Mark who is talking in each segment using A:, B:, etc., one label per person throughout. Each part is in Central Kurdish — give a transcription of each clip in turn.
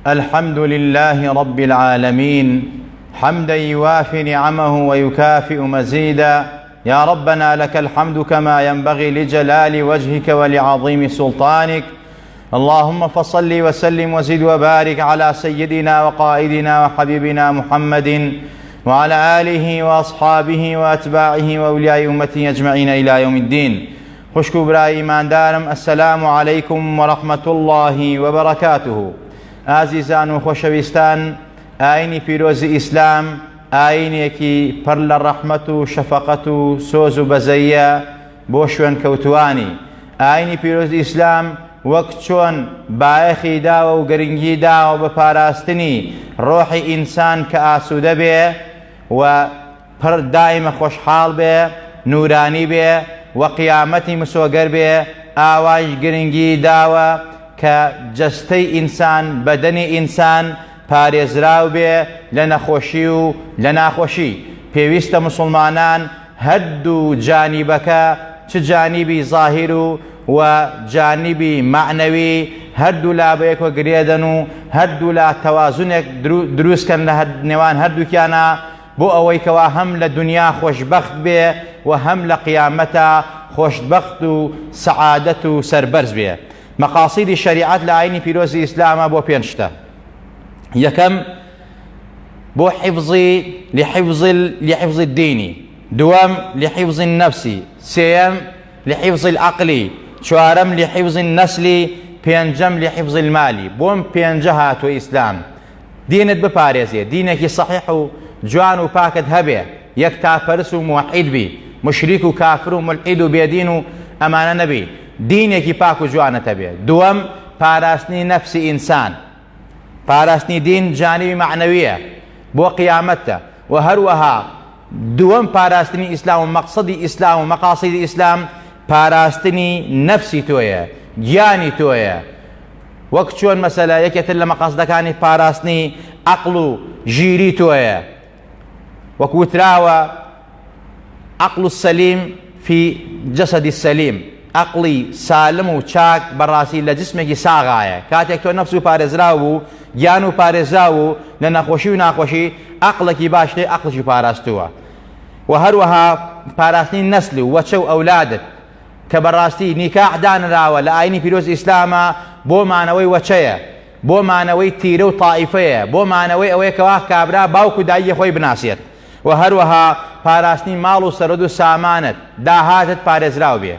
A: الحمد لله رب العالمين حمدا يوافي نعمه ويكافئ مزيدا يا ربنا لك الحمد كما ينبغي لجلال وجهك ولعظيم سلطانك اللهم فصل وسلم وزد وبارك على سيدنا وقائدنا وحبيبنا محمد وعلى آله وأصحابه وأتباعه وأولياء أمته أجمعين إلى يوم الدين خوشک و برای ئیماندارم السلام علیکم و رحمة اللە و بەرەکاته ئازیزان و خۆشەویستان ئاینی پیرۆزی ئیسلام ئاینێکی پڕ لە ڕەحمەت و شەفەقەت و سۆز و بەزەیە بۆ شوێنکەوتوانی ئاینی پیرۆزی ئیسلام وەک چۆن بایەخی داوە و گرنگی داوە بە پاراستنی ڕۆحی ئینسان کە ئاسوودە بێ و پڕ دایمە خۆشحاڵ بێ، نورانی بێ و قیامەتی مسۆگەر بێ، ئاوایش گرنگی داوە کە جەستەی ئینسان، بەدەنی ئینسان پارێزراو بێ لە نەخۆشی و لە ناخۆشی. پێویستە موسڵمانان هەردوو جانیبەکە چ جانیبی زاهیر و و جانیبی مەعنەوی هەردوولا بەیەکەوە گرێدەن و هەردوولا تەوازنێک دروستکەن لە نێوان هەردووکیانا بۆ ئەوەی کەوا هەم لە دونیا خۆشبەخت بێ و هەم لە قیامەتا خۆشبەخت و سەعادەت و سەربەرز بێ. مەقاسیدی شەریعەت لە ئاینی پیرۆزی ئیسلامە بۆ پێنج شتە. یەکەم بۆ حفظی لحفظ لحفظ الدین، دووەم لحفظ النفس، سێیەم لحفظ العقل، چوارەم لحفظ النسل، پێنجەم لحفظ المال. بۆم پێنجە هاتووە ئیسلام. دینت بپارێزێ دینێکی سەحیح و جوان و پاکت هەبێ یەکتاپەرست و موحید بی مشریک و کافر و ملحید و بێدین و ئەمانە نەبی دینێکی پاک و جوانت هەبێ دووەم پاراستنی نەفسی ئینسان پاراستنی دین جانبی مەعنەویە بۆ قیامەتە و هەروەها دووەم پاراستنی ئیسلام و مەقصدی ئیسلام و مەقاصدی ئیسلام پاراستنی نەفسی تۆیە گیانی تۆیە وەک چۆن مەسەلە یەکێ تر لە مەقاسدەکانی پاراستنی عەقڵ و ژیری تۆیە وەک وتراوە عەقڵ السلیم فی جەسەد السلیم عەقڵی سالم و چاک بەڕاستی لە جسمێکی ساغایە کاتێک تۆ نەفس و پارێزراو بوو گیان و پارێزراو و لە نەخۆشی و ناخۆشی عەقڵێکی باش لێ عەقڵی پاراستووە و هەروەها پاراستنی نەسل و وەچە و ئەولادت کە بەڕاستی نیکاح دانراوە لە ئاینی پیرۆز ئیسلامە بۆ مانەوەی وەچەیە بۆ مانەوەی تیرە و تائیفەیە بۆ مانەوەی ئەوەیە کەوا کابرا باوک و دایکی خۆی بناسێت و هەروەها پاراستنی ماڵ و سەرود و سامانت داهاتت پارێزراو بێ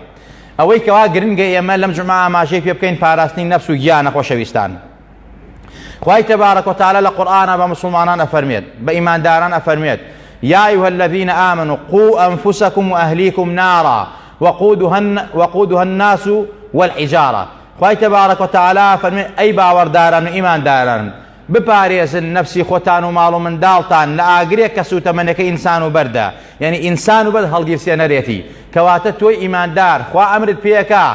A: ئەوەی کەوا گرنگە ئێمە لەم جومعە ئاماژەی پێ بکەین پاراستنی نەفس و گیانە خۆشەویستان خوای تبارک و تعالی لە قورئانا بە مسوڵمانان ئەفەرمێت بە ئیمانداران ئەفەرمێت یا ایها الذین آمنوا قوا انفسکم واهلیکم نارا وقودها وقودها الناس والحجارة خوای تبارک و تعالی فەرمێ ئەی باوەڕداران و ئیمانداران بپارێزن نەفسی خۆتان و ماڵ و منداڵتان لە ئاگرێک کە سوتەمەنەکە ئینسان و بەردە یعنی ئینسان و بەرد هەڵگیرسێنەرێتی کەواتە تۆی ئیماندار خوا ئەمرت پێکا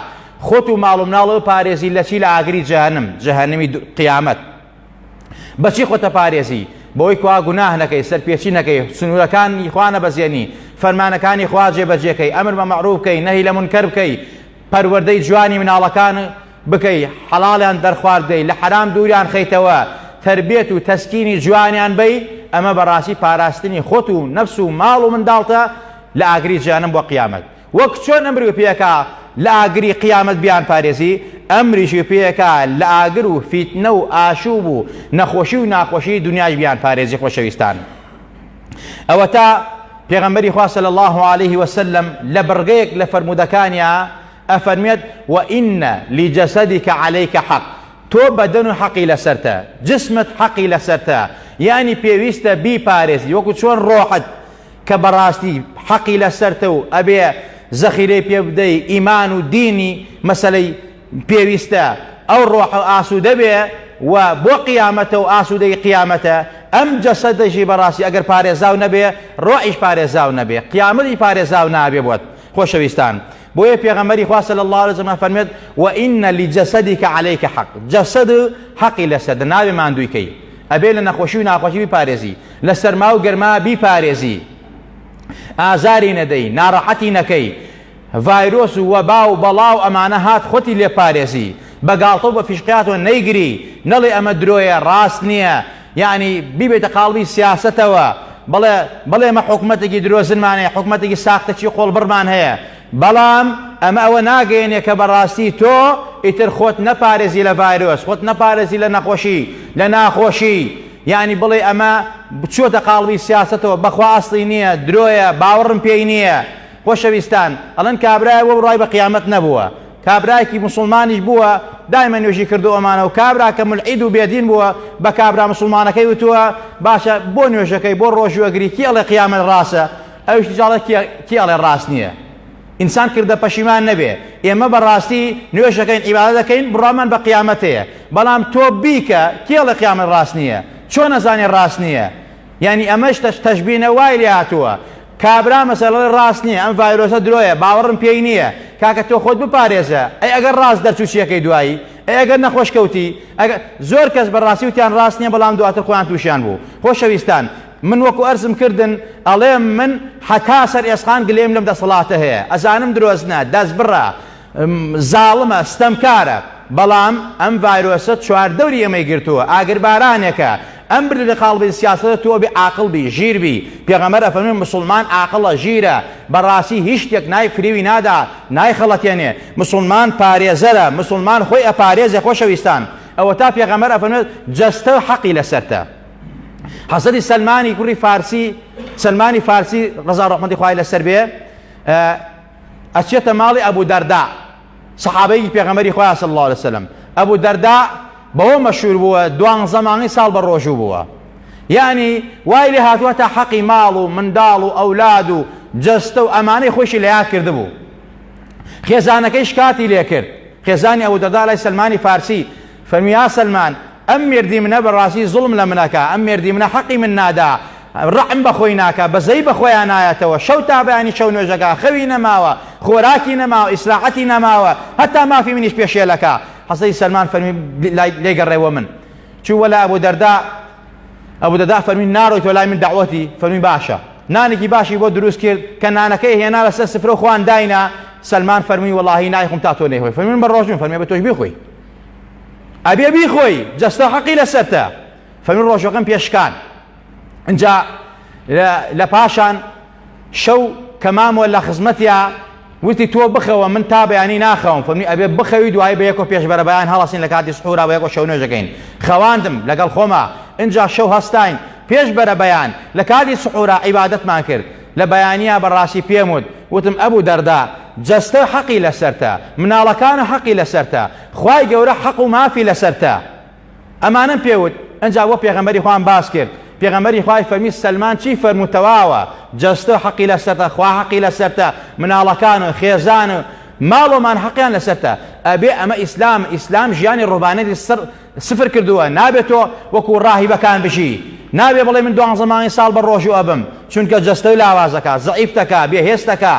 A: خۆت و ماڵ و مناڵ بپارێزی لە چی لە ئاگری جەهەنم جەهەنمی قیامەت بەچی خۆتە پارێزی بەوەی کوا گوناه نەکەی سەرپێچی نەکەی سنوورەکانی خوا نەبەزێنی فەرمانەکانی خوا جێبەجێکەی ئەمر بە مەعروف بکەی نەهی لە مونکەر بکەی پەروەردەی جوانی مناڵەکان بکەی حەڵاڵیان دەرخوارد دەی لە حەرام دووریان خەیتەوە تەربێت و تەسکینی جوانیان بەی ئەمە بەڕاستی پاراستنی خۆت و نەفس و ماڵ و منداڵتە لە ئاگری جەهەنم بۆ قیامەت وەک چۆن ئەمری پێکا لە ئاگری قیامەت بیانپارێزی، ئەمریشی پێکا لە ئاگر و فیتنە و ئاشوب و نەخۆشی و ناخۆشی دنیاش بیانپارێزی خۆشەویستان. ئەوەتا پێغەمبەری خوا صلی الله علیه وسلم لە بڕگەیەک لە فەرموودەکانیا ئەفەرمێت وإن لجسدك عليك حق تۆ بەدەن و حەقی لەسەرتە جسمت حەقی لەسەرتە یعنی پێویستە بیپارێزی وەکو چۆن ڕۆحت کە بەڕاستی حەقی لەسەرتە و ئەبێ زەخیرەی پێ بدەی ئیمان و دینی مەسەلەی پێویستە ئەو ڕۆحە ئاسوودە بێ و بۆ قیامەتە و ئاسوودەی قیامەتە ئەم جەسەدەشی بەڕاستی ئەگەر پارێزاو نەبێ ڕۆحیش پارێزاو نەبێ قیامەتی پارێزاو نابێ بۆت خۆشەویستان بۆیە پێغەمبەری خوا صلی الله علیه وسلم فەرمێت وإن لجسدك عليك حق جەسەد حەقی لەسەر نابێ ماندووی کەی ئەبێ لە نەخۆشی و ناخۆشی بیپارێزی لە سەرما و گەرما بیپارێزی، ئازاری نەدەی، ناڕەحەتی نەکەی، ڤایرۆس و وەبا و بەڵا و ئەمانە هات خۆتی لێ پارێزی، بە گاڵتە و بە فیشقیاتەوە نەیگری، نەڵێ ئەمە درۆیە ڕاست نییە یعنی بیبێتە قاڵبی سیاسەتەوە بەڵێ بەڵێ ئێمە حکومەتێکی درۆزنمان هەیە حکومەتێکی ساختەچی قۆڵبڕمان هەیە بەڵام ئەمە ئەوە ناگەیەنێ کە بەڕاستی تۆ ئیتر خۆت نەپارێزی لە ڤایرۆس خۆت نەپارێزی لە نەخۆشی لە ناخۆشی یعنی بڵێ ئەمە بچۆتە قاڵبی سیاسەتەوە بەخوا ئەسڵی نییە درۆیە باوەڕم پێی نییە خۆشەویستان ئەڵێن کابرایە بۆ بڕای بە قیامەت نەبووە کابرایەکی موسڵمانیش بووە دایمە نوێژی کردو ئەمانە و کابرا کە مولحید و بێدین بووە بە کابرا موسڵمانەکەی وتووە باشە بۆ نوێژەکەی بۆ ڕۆژوو ئەگری کی ئەڵێ قیامەت ڕاستە ئەویش جاڵە کی ئەڵێ ڕاست نییە ئینسان کردە پەشیمان نەبێ ئێمە بەڕاستی نوێژەکەین عیبادە دەکەین بڕامان بە قیامەت هەیە بەڵام تۆ بیکە کێ ئەڵێ قیامەت ڕاست نییە چۆن ئەزانێ ڕاست نییە یانی ئەمەش تەشبینە وای لێ هاتووە کابرا مەسەلەڵێ ڕاست نییە ئەم ڤایرۆسە درۆیە باوەڕم پێی نییە کاکە تۆ خۆت بپارێزە ئەی ئەگەر ڕاست دەرچوو چیەکەی دوایی ئەی ئەگەر نەخۆش کەوتی ئەگەر زۆر کەس بەڕاستی وتیان ڕاست نییە بەڵام دواتر خۆیان تووشیان بوو خۆشەویستان من وەکو ئەرزم کردن ئەڵێم من حەتا سەر ئێسقان گلەیم لەم دەسەڵاتە هەیە ئەزانم درۆزنە دەستبڕە زاڵمە، ستەمکارە، بەڵام ئەم ڤایرۆسە چواردەوری ئێمەی گرتووە، ئاگربارانێکە، ئەم بردە لە قاڵبی سیاسەتە تۆ ئەبێ عاقڵ بی، ژیر بی، پێغەمبەر ئەفەرموێ موسڵمان عاقڵە، ژیرە، بەڕاستی هیچ شتێک نای فریوی نادا، نایخەڵەتێنێ، موسڵمان پارێزەرە، موسڵمان خۆی ئەپارێزێ خۆشەویستان، ئەوەتا پێغەمبەر ئەفەرموێ جەستە حەقی لەسەرتە. حەزرەتی سەلمانی کوڕی فارسی، سەلمانی فارسی ڕەزا ڕەحمەتی خوای لەسەر بێ، ئەچێتە ماڵی ئەبو دەرداء سەحابەیەکی پێغەمبەری خوایە صلی اللە علیه وسلم ئەبو دەرداء بەوە مەشهور بووە دوانزە مانگی ساڵ بە ڕۆژوو بووە یعنی وای لێ هاتووە تا حەقی ماڵ و منداڵ و ئەولاد و جەستە و ئەمانەی خۆشی لە یاد کردبوو خێزانەکەی شکاتی لێ کرد خێزانی ئەبو دەرداء لای سەلمانی فارسی فەرمی یا سەلمان ئەم مێردی منە بەڕاستی زوڵم لە منەکا ئەم مێردی منە حەقی من نادا ڕەحم بە خۆی ناکا بەزەی بە خۆیا نایەتەوە شەو تا بەیانی شەو نوێژەکا خەوی نەماوە خۆراکی نەماوە ئیسراحەتی نەماوە هەتا مافی منیش پێشێلەکا حەزرەتی سەلمان فەرمی لێ گەڕێوە من چوو وەلا ئەبو دەردا ئەبو دەردا فەرمی ناڕۆیتەوە لای من دەعوەتی فەرمی باشە نانێکی باشی بۆ دروست کرد کە نانەکەی هێنا لەسەر سفرە و خوان داینا سەلمان فەرمی وەڵاهی نایخۆم تا تۆ نەیخۆی فەرمی من بە ڕۆژووم فەرمی بە تۆش بیخۆی ئەبێ بیخۆی جەستە حەقی لەسەرتە فەرمی ڕۆژەکەم پێشکان ئینجا لە پاشان شەو کە مامۆ لە خزمەتیا وتی تۆ بخەوە من تا بەیانی ناخەوم فەرمی ئەبێ بخەوی دوایی بە یەکۆ پێش بەرەبەیان هەڵەسین لە کاتی سحورا بە یەکۆ شەو نوێژەکەین خەواندم لەگەڵ خۆما ئینجا شەو هەستاین پێش بەرەبەیان لە کاتی سحورا عیبادەتمان کرد لە بەیانیا بەڕاستی پێم وت وتم ئەبوو دەردا جەستە حەقی لەسەرتە مناڵەکانە حەقی لەسەرتە خوای گەورە حەق و مافی لەسەرتە ئەمانەم پێ وت ئنجا بۆ پێغەمبەری خوام باس کرد پێغەمبەری خوای فەرمی سەلمان چی فەرموو تەواوە جەستە حەقی لەسەرتە خوا حەقی لەسەرتە مناڵەکان و خێزان و ماڵۆمان حەقیان لەسەرتە ئەبێ ئەمە ئیسلام ئیسلام ژیانی ڕوبانەتی سەر سفر کردووە نابێت تۆ وەکو ڕاهیبەکان بژی نابێ بڵێ من دوانزە مانگی ساڵ بە ڕۆژوو ئەبم چونکە جەستەی لاوازەکە زەعیفتەکە بێهێزتەکە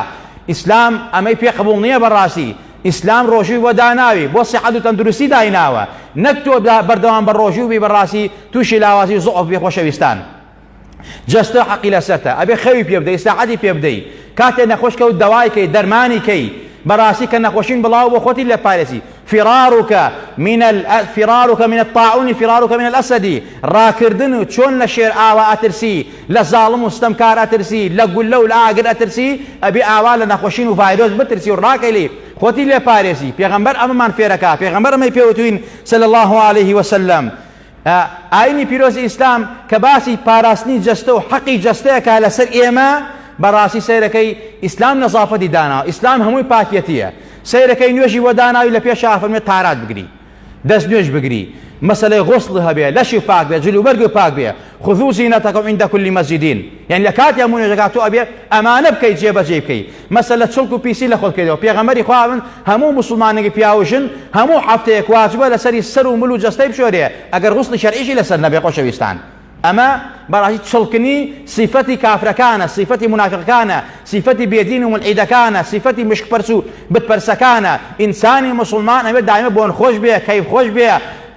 A: ئیسلام ئەمەی پێ قبوڵ نییە بەڕاستی ئیسلام ڕۆژووی بۆ داناوی بۆ سیحەت و تەندروستی دایناوە نەک تۆ بەردەوام بە ڕۆژوو بی بەڕاستی تووشی لاوازی و زوعف بی خۆشەویستان جەستە حەقی لەسەرتە ئەبێ خەوی پێ بدەی ساعەتی پێ بدەی کاتێ نەخۆش کەوت دەوای کەی دەرمانی کەی بەڕاستی کە نەخۆشین بڵاو بۆ خۆتی لێ پارێزی فرارك من ال... فرارك من الطاعون فرارك من الأسد ڕاکردن و چۆن لە شێر ئاوا ئەترسی لە زاڵم و ستەمکار ئەترسی، لە گوللە و لە ئاگر ئەترسی، ئەبێ ئاوا لە نەخۆشین و ڤایرۆس بترسی و ڕاکەی لێی، خۆتی لێ پارێزی، پێغەمبەر ئەمەمان فێرەکا، پێغەمبەر ئەمەی پێ وتوین صلی اللە علیه وسلم. ئاینی پیرۆزی ئیسلام کە باسی پاراستنی جەستە و حەقی جەستەیەکە لەسەر ئێمە، بەڕاستی سەیرەکەی ئیسلام نەزافەتی داناوە، ئیسلام هەمووی پاکیەتیە، سەیرەکەی نوێژی بۆ داناوی لە پێشا ئەفەرموێ تارات بگری. دەست نوێژ بگری مەسەلەی غوسڵ هەبێ لەشی پاک بێ جل و بەرگ پاک بێ خذوا زینەتەکم عند كل مسجد یعنی لە کاتی هەموو نوێژەکە تۆ ئەبێ ئەمانە بکەی جێبەجێ بکەی مەسەلە چڵک و پیسی لە خۆت بکەیتەوە پێغەمبەری خوا من هەموو موسڵمانێکی پیاو و ژن هەموو هەفتەیەک واجبە لەسەری سەر و مل و جەستەی بشۆرێ ئەگەر غوسڵی شەرعیشی لەسەر نەبێ خۆشەویستان ئەمە بەڕاستی چڵکنی سیفەتی کافرەکانە، سیفەتی مونافیقەکانە، سیفەتی بێدین و مولحیدەکانە، سیفەتی مشکپەرس و بتپەرسەکانە، ئینسانی موسڵمان ئەبێ دایمە بۆن خۆش بێ، کەیف خۆش بێ،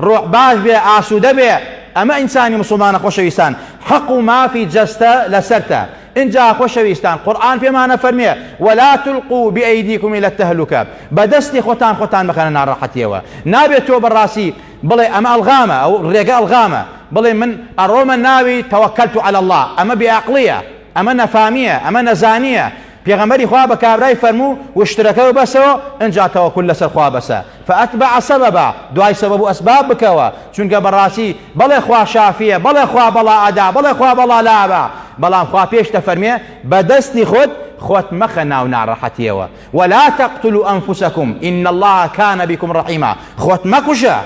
A: ڕۆح باش بێ، ئاسوودە بێ، ئەمە ئینسانی موسڵمانە خۆشەویستان، حەق و مافی جەستە لەسەرتە. ئینجا خۆشەویستان قورئان پێمان ئەفەرموێ ولا تلقوا بأیدیکم الی التهلکە بە دەستی خۆتان خۆتان مەخەنە ناڕەحەتیەوە نابێت تۆ بەڕاستی بڵێ ئەمە ئەڵغامە ئەو ڕێگە ئەڵغامە بڵێ من ئەڕۆمە ناوی توکلت علی الله ئەمە بێعەقڵیە ئەمە نەفامیە ئەمە نەزانیە پێغەمبەری خوا بە کابرای فەرموو وشترەکە بەسەوە ئینجا تەوەکول لەسەر خوا بەسە فأتبع سببا دوای سەبەب و ئەسباب بکەوە چونکە بەڕاستی بەڵێ خوا شافیە بەڵێ خوا بەڵا ئەدا بەڵێ خوا بەڵا لابا بەڵام خوا پێش دەفەرمێ بە دەستی خۆت خۆت مەخە ناو ناڕەحەتیەوە ولا تقتلوا أنفسكم إن الله كان بكم رحيما خۆت مەکوژە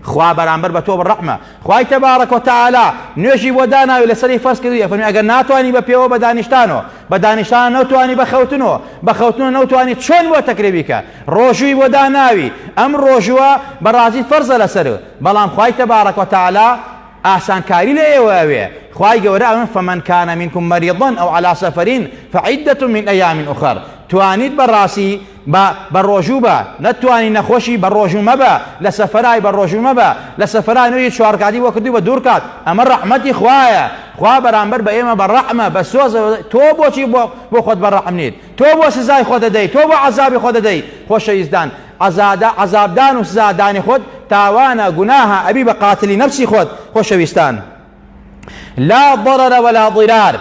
A: خوا بەرامبەر بە تۆ بەڕەحمە خوای تبارک و تعالی نوێژی بۆ داناوی لەسەری فەرز کردووی ئەفەرمی ئەگەر ناتوانی بە پێوە بە دانیشتانەوە بە دانیشتان نەوتوانی بە خەوتنەوە بە خەوتنەوە نەوتوانی چۆن بۆ تەکرێ بیکە ڕۆژووی بۆ داناوی ئەم ڕۆژووە بەڕازی فەرزە لەسەر بەڵام خوای تبارک و تعالی ئاسانکاری لە ئێوە ئەوێ خوای گەورە ئەمن فمن كان منكم مريضا او على سفر فعدة من ايام اخر توانیت بەڕاستی بە بە ڕۆژوو بە نەتوانی نەخۆشی بە ڕۆژوو مەبە لە سەفەرای بە ڕۆژوو مەبە لە سەفەرا نوێژی چوارکاتی بۆ کردووی بە دوورکات ئەمە ڕەحمەتی خوایە خوا بەرامبەر بە ئێمە بە ڕەحمە بە سۆزە تۆ بۆچی بۆ بۆ خۆت بە ڕەحم نیت تۆ بۆ سزای خۆت دەدەی تۆ بۆ عەزابی خۆت دەدەی خۆشەویستان عەزادە عەزابدان و سزادانی خۆت تاوانە گوناهە ئەبی بە قاتلی نەفسی خۆت خۆشەویستان لا ضرر ولا ضرار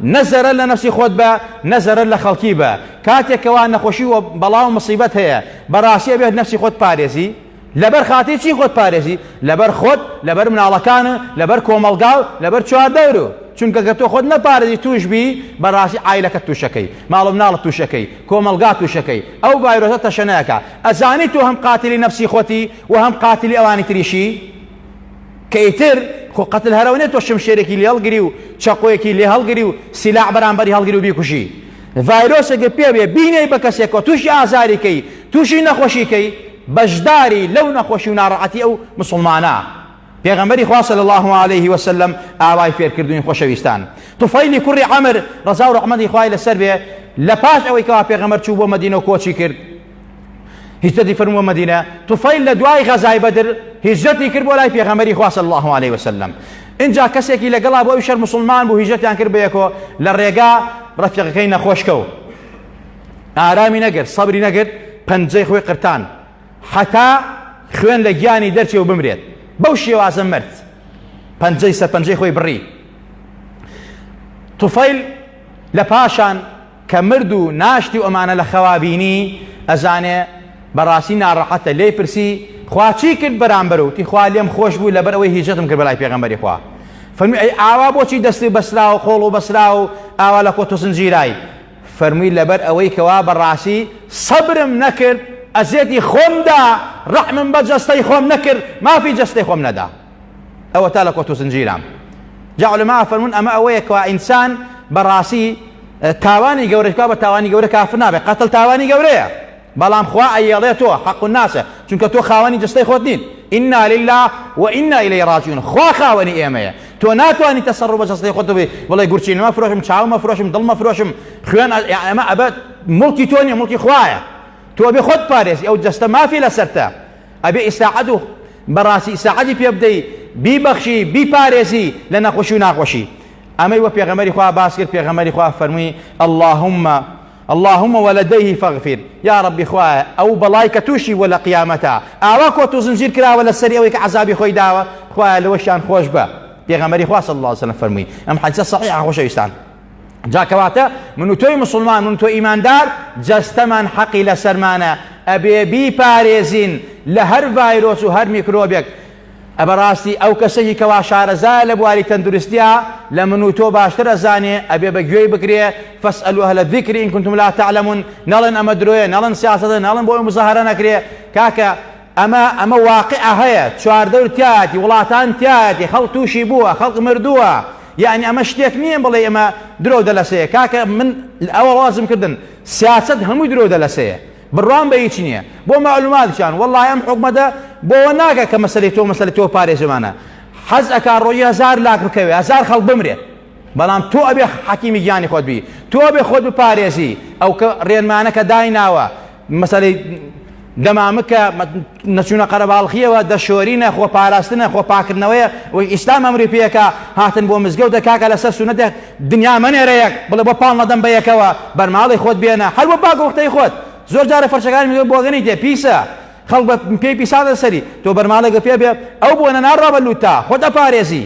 A: نە زەرەر لە نەفسی خۆت بە نە زەرەر لە خەڵکی بە کاتێک کەوا نەخۆشی و بەڵا و مصیبەت هەیە بەڕاستی ئەبێت نەفسی خۆت پارێزی لەبەر خاتری چی خۆت پارێزی لەبەر خۆت لەبەر مناڵەکان لەبەر کۆمەڵگا و لەبەر چواردەور و چونکە گەر تۆ خۆت نەپارێزی توش بی بەڕاستی عایلەکەت توشەکەی ماڵ و مناڵت توشەکەی کۆمەڵگا توشەکەی ئەو ڤایرۆسە تەشەنەکە ئەزانی تۆ هەم قاتلی نەفسی خۆتی و هەم قاتلی ئەوانی تریشی کە ئیتر خۆ قەتل هەرەوە نیە تۆ شمشێرێکی لێ هەڵگری و چەقۆیەکی لێ هەڵگری و سیلاح بەرامبەری هەڵگری و بیکوژی ڤایرۆسێکت پێ بێ بینەی بە کەسێکەوە تووشی ئازاری کەی تووشی نەخۆشی کەی بەشداری لەو نەخۆشی و ناڕەحەتی ئەو مسلمانە پێغەمبەری خوا صلی الله علیه وسلم ئاوای فێرکردوین خۆشەویستان طفیلی کوڕی عەمر ڕەزا و ڕەحمەتی خوای لەسەر بێ لە پاش ئەوەی کەوا پێغەمبەر چوو بۆ مەدینە و کۆچی کرد هیجرەتی فەرموو بۆ مەدینە طفیل لە دوای غەزای بەدر هیجرەتی کرد بۆ لای پێغەمبەری خوا صلی الله علیه وسلم ئینجا کەسێکی لەگەڵا بۆ ئەوی شەر مسلمان بوو هیجرەتیان کرد بەیەکۆ لە ڕێگا ڕەفیقەکەی نەخۆش کەوت ئارامی نەگرت سەبری نەگرت پەنجەی خۆی قرتان حتا خوێن لە گیانی دەرچێ و بمرێت بەو شێوازە مرد پەنجەی سەرپەنجەی خۆی بڕی طفیل لە پاشان کە مرد و ناشتی و ئەمانە لە خەوا بینی ئەزانێ بەڕاستی ناڕەحەتە لێی پرسی خوا چی کرد بەرامبەر وتی خوا لێم خۆش بوو لەبەر ئەوەی هیجرەتم کرد بەلای پێغەمبەری خوا فەرمووی ئەی ئاوا بۆچی دەستی بەسراوە قۆڵ و بەسراوە و ئاوا لە کۆت و زنجیرای فەرمووی لەبەر ئەوەی کەوا بەڕاستی سەبرم نەکرد ئەزێتی خۆم دا ڕەحمم بە جەستەی خۆم نەکرد مافی جەستەی خۆم نەدا ئەوەتا لە کۆت و زنجیرام جا علماء فەرموون ئەمە ئەوەیە کەوا ئینسان بەڕاستی تاوانی گەورە بکا بە تاوانی گەورە کافر نابێت قەتڵ تاوانی گەورەیە بەڵام خوا ئەیەڵێ تۆ حەق الناسە چونکە تۆ خاوەنی جەستەی خۆت نیت ئینا لله و ئینا ئیلەیهی ڕاجعون خوا خاوەنی ئێمەیە تۆ ناتوانی تەسەڕوف بە جەستەی خۆت بێ بڵێ گورچینەمە فرۆشم چاومە فرۆشم دڵمە فرۆشم خوێن ئەمە ئەبە مڵکی تۆ نییە مڵکی خوایە تۆ بێ خۆت پارێزی ئەو جەستە مافی لەسەرتە ئەبێ ئیساعەت و بەڕاستی ئیساعەتی پێ بدەی بیبەخشی بیپارێزی لە نەخۆشی و ناخۆشی ئەمەی وە پێغەمبەری خوا باس کرد پێغەمبەری خوا فەرمووی اللهم اللهم ولديه فاغفر یا ربی خوایە ئەو بەڵای کە تووشی بووە لە قیامەتا ئاوا کۆت و زنجیر کراوە لەسەری ئەوەی کە عەزابی خۆی داوە خوایە لەوەشیان خۆش بە پێغەمبەری خوا صلی الله علیه وسلم فەرمووی ئەم حەدیثە صحیحە خۆشەویستان جا کەواتە من و تۆی مسلمان من و تۆ ئیماندار جەستەمان حەقی لەسەرمانە ئەبێ بیپارێزین لە هەر ڤایرۆس و هەر میکرۆبێک ئەبەڕاستی ئەو کەسەی کەوا شارەزایە لە بواری تەندروستیا لە من و تۆ باشتر ئەزانێ ئەبێ بە گوێی بگرێ فاسألوا أهل الذکر إن كنتم لا تعلمون نەڵێن ئەمە درۆیە نەڵێن سیاسەتە نەڵێن بۆ مزاهرە نەکرێ کاکە ئەمە ئەمە واقعە هەیە چواردەور تیایەتی وڵاتان تیایەتی خەڵک تووشی بووە خەڵک مردووە یعنی ئەمە شتێک نییە بڵێ ئەمە درۆ دەلەسەیە کاکە من ئەوە وازم کردن سیاسەت هەمووی درۆ دەلەسەیە بڕوام بە هیچ نییە بۆ معلوماتیان وەڵی ئەم حکومەتە بۆوە ناکە کە مەسەلەی تۆ مەسەلەی تۆ پارێزمانە حەز ئەکا ڕۆژی هەزار لاک بکەوێ هەزار خەڵک بمرێ بەڵام تۆ ئەبێ حەکیمی گیانی خۆت بی تۆ ئەبێ خۆت بپارێزی ئەو کە ڕێنمانە کە دایناوە مەسەلەی. دەمامکە نەچوونە قەرەباڵخیەوە دەشۆرینە خۆ پاراستنە خۆ پاکردنەوەیە وەی ئیسلام ئەمری پێکا هاتن بۆ مزگەوتە کاکە لەسەر سونەتە دنیا مەنێرە یەک بڵێ بۆ پاڵ نەدەم بە یەکەوە بەرماڵی خۆت بێنە هەر بۆ پاک وەختەی خۆت زۆر جارە فەرشەکانی مزگەوت بۆگەنی تێ پیسە خەڵک بە پێی پیسادە سەری تۆ بەرماڵێکە پێ بێ ئەو بۆنە ناڕا بە لوتتا خۆت ئەپارێزی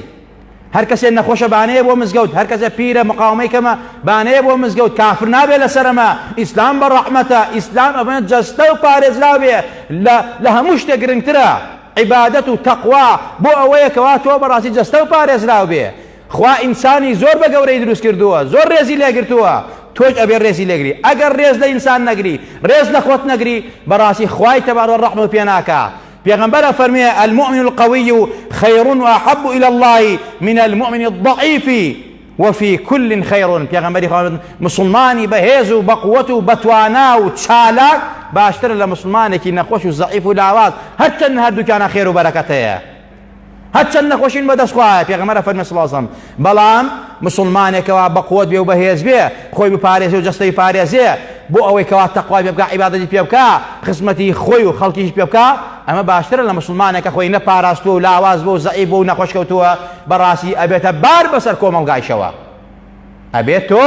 A: هەر کەسێ نەخۆشە بانەیە بۆ مزگەوت هەر کەسێ پیرە مقاومەی کەمە بانەیە بۆ مزگەوت کافر نابێ لەسەر ئەمە ئیسلام بە ڕەحمەتە ئیسلام ئەمە جەستە و پارێزراو بێ لە هەموو شتێک گرنگترە عیبادەت و تەقوا بۆ ئەوەیە کەوا تۆ بەڕاستی جەستە و پارێزراو بێ خوا ئینسانی زۆر بە گەورەی دروست کردووە زۆر ڕێزی لێگرتووە تۆش ئەبێ ڕێزی لێگری ئەگەر ڕێز لە ئینسان نەگری ڕێز لە خۆت نەگری بەڕاستی خوای تەبارە ڕەحمت پێ ناکا پێغەمبەر ئەفەرموێ، المومن القوی خیر و احب الی اللە من المومن الضعیف وفی کل خیر، پێغەمبەری خوا موسڵمانی بەهێز و بەقوەت و بەتوانا و چالاک باشترە لە موسڵمانێکی نەخۆش و زەعیف و لاواز، هەرچەند هەردووکیانە خێر و بەرەکەت هەیە. هەرچەند نەخۆشین بەدەست خوایە پێغەمبەر ئەفەرموێ صلی اللە علیه وسلم بەڵام مسوڵمانێکەوە بەقوەت بێ و بەهێز بێ خۆی بپارێزێ و جەستەی پارێزێ بۆ ئەوەی کەوا تەقوای پێ بکا عیبادەتی پێ بکا خزمەتی خۆی و خەڵکیش پێ بکا ئەمە باشترە لە مسوڵمانێک کە خۆی نەپاراستووە و لاواز بووە و زەعیف بووە و نەخۆش کەوتووە بەڕاستی ئەبێتە بار بەسەر کۆمەڵگایشەوە ئەبێت تۆ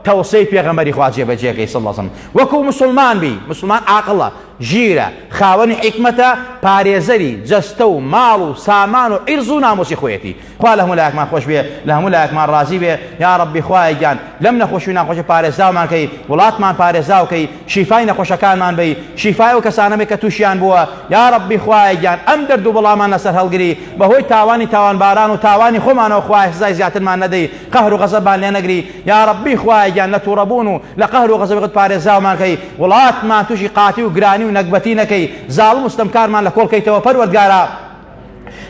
A: تەوسەی پێغەمبەری خوا جێبەجێکەی صلی اللە علیه وسلم وەکو مسوڵمان بی مسوڵمان عاقڵە ژیرە خاوەنی حیکمەتە پارێزەری جەستە و ماڵ و سامان و عیرز و ناموسی خۆیەتی خوا لە هەموو لایەکمان خۆش بێ لە هەموو لایەکمان ڕازی بێ یا ڕەبی خوایە گیان لەم نەخۆشی و ناخۆشی پارێزراومان کەی وڵاتمان پارێزراو کەی شیفای نەخۆشەکانمان بەی شیفای ئەو کەسانە بێ کە تووشیان بووە یا ڕەبی خوایە گیان ئەم دەرد و بەڵامان لەسەر هەڵگری بەهۆی تاوانی تاوانباران و تاوانی خۆمانەوە خوایە سزای زیاترمان نەدەی قەهر و غەزەبمان لێ نەگری یا ڕەبی خوایە گیان لە توڕەبوون و لە قەهر و غەزەبی خۆت پارێزراومان کەی وڵاتمان تووشی قاتی و گرانی و نەگبەتی نەکەی زاڵم و ستەمکارمان لە کۆڵ کەیتەوە پەروەردگارا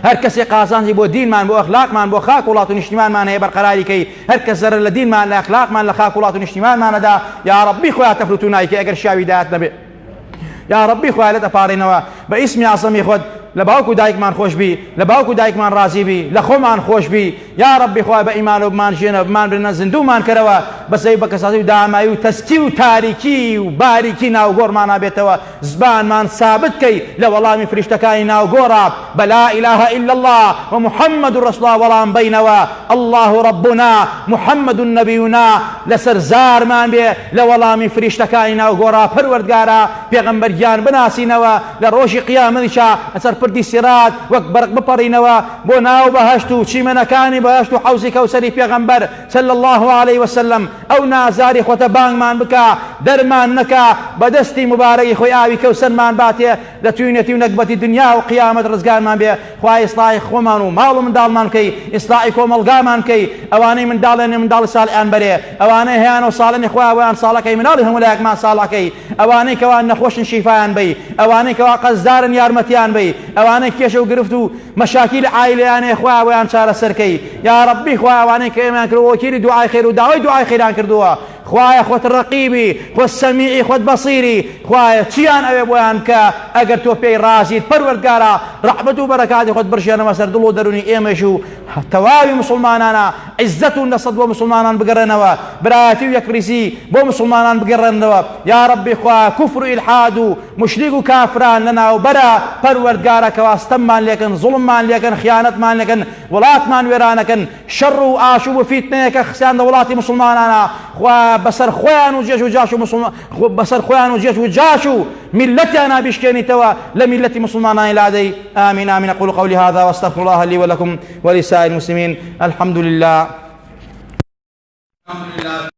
A: هەر کەسێ قازانجی بۆ دینمان بۆ ئەخلاقمان بۆ خاک وڵات و نیشتیمانمان هەیە بەرقەراری کەی هەر کەس زەرەر لە دینمان لە ئەخلاقمان لە خاک وڵات و نیشتیمانمانەدا یا ڕەبی خۆیا تەفر و تونای کەی ئەگەر شیاوی دایەت نەبێ یا ڕەبی خوایە لێت ئەپاڕێینەوە بە ئیسمی ئەعزەمی خۆت لە باوک و دایکمان خۆش بی لە باوک و دایکمان ڕازی بی لە خۆمان خۆش بی یا ڕەبی خوایە بە ئیمان و بمان ژێنە بمان برنە زیندوومان کەرەوە بەسەی بە کەساتی و دامایی و تەسکی و تاریکی و باریکی ناو گۆڕمانا بێتەوە زبانمان سابت کەی لە وەڵامی فریشتەکانی ناو گۆڕا بە لا اله الا الله و محمد رسول الله وەڵام بەینەوە اللە ربنا محمد نبینا لەسەر زارمان بێ لە وەڵامی فریشتەکانی ناو گۆڕا پەروەردگارا پێغەمبەر گیان بناسینەوە لە ڕۆژی قیامەتیشا لەسەر پردی سیرات وەک بەرق بپەڕینەوە بۆ ناو بەهەشت و چیمەنەکانی بەهەشت و حەوزی کەوسەری پێغەمبەر صلی اللە علیه وسلم ئەو نازاری خۆتە بانگمان بکا دەرمان نەکا بە دەستی موبارەکی خۆی ئاوی کەوسەرمان باتێ لە توینەتی و نەگبەتی دنیا و قیامەت ڕزگارمان بێ خوایە ئیسڵاحی خۆمان و ماڵ و منداڵمان بکەی ئیسڵاحی کۆمەڵگامان بکەی ئەوانەی منداڵێنێ منداڵی ساڵیان بەرێ ئەوانەی هەیانە و ساڵێنی خوایە بۆیان ساڵەکەی مناڵی هەموو لایەکمان ساڵەکەی ئەوانەی کەوا نەخۆشن شیفایان بەی ئەوانەی کەوا قەرزدارن یارمەتیان بەی ئەوانەی کێشە و گرفت و مەشاکیل عایلەیان هەیە خوایە بۆیان چارەسەر کەی یا ڕەبی خوایە ئەوانەی کە ئێمەیان کردووە وەکیلی دوعای خێر و داوای دوعای خێریان کردووە خوایە خۆت ڕەقیبی خۆت سەمیعی خۆت بەسیری خوایە چیان ئەوێ بۆیان بکە ئەگەر تۆ پێی ڕازیت پەروەردگارا ڕەحمەت و بەرەکاتی خۆت بڕژێنەوە سەر دڵ و دەرونی ئێمەش و تەواوی موسڵمانانە عیزەت و نەسەت بۆ موسڵمانان بگەڕێنەوە برایەتی و یەکڕیزی بۆ موسڵمانان بگەڕێنەوە یا ڕەبی خوایە کوفر و ئیلحاد و موشریک و کافران لەناو بەرە پەروەردگارا کەوا ستەممان لێکەن زوڵممان لێکەن خیانەتمان لێکەن وڵاتمان وێرانەکەن شەڕ و ئاشوب و فیتنەیەکە خسیان لە وڵاتی موسڵمانانا خوایە بەسەر خۆیان و جێش و جاش و موسڵمان بەسەر خۆیان و جێش و جاش و میللەتیانا بیشکێنیتەوە لە میللەتی موسڵمانانی لادەی آمین آمین أقول قولي هذا واستغفر الله لي ولكم ولسائر المسلمين الحمد لله
B: الحمد لله.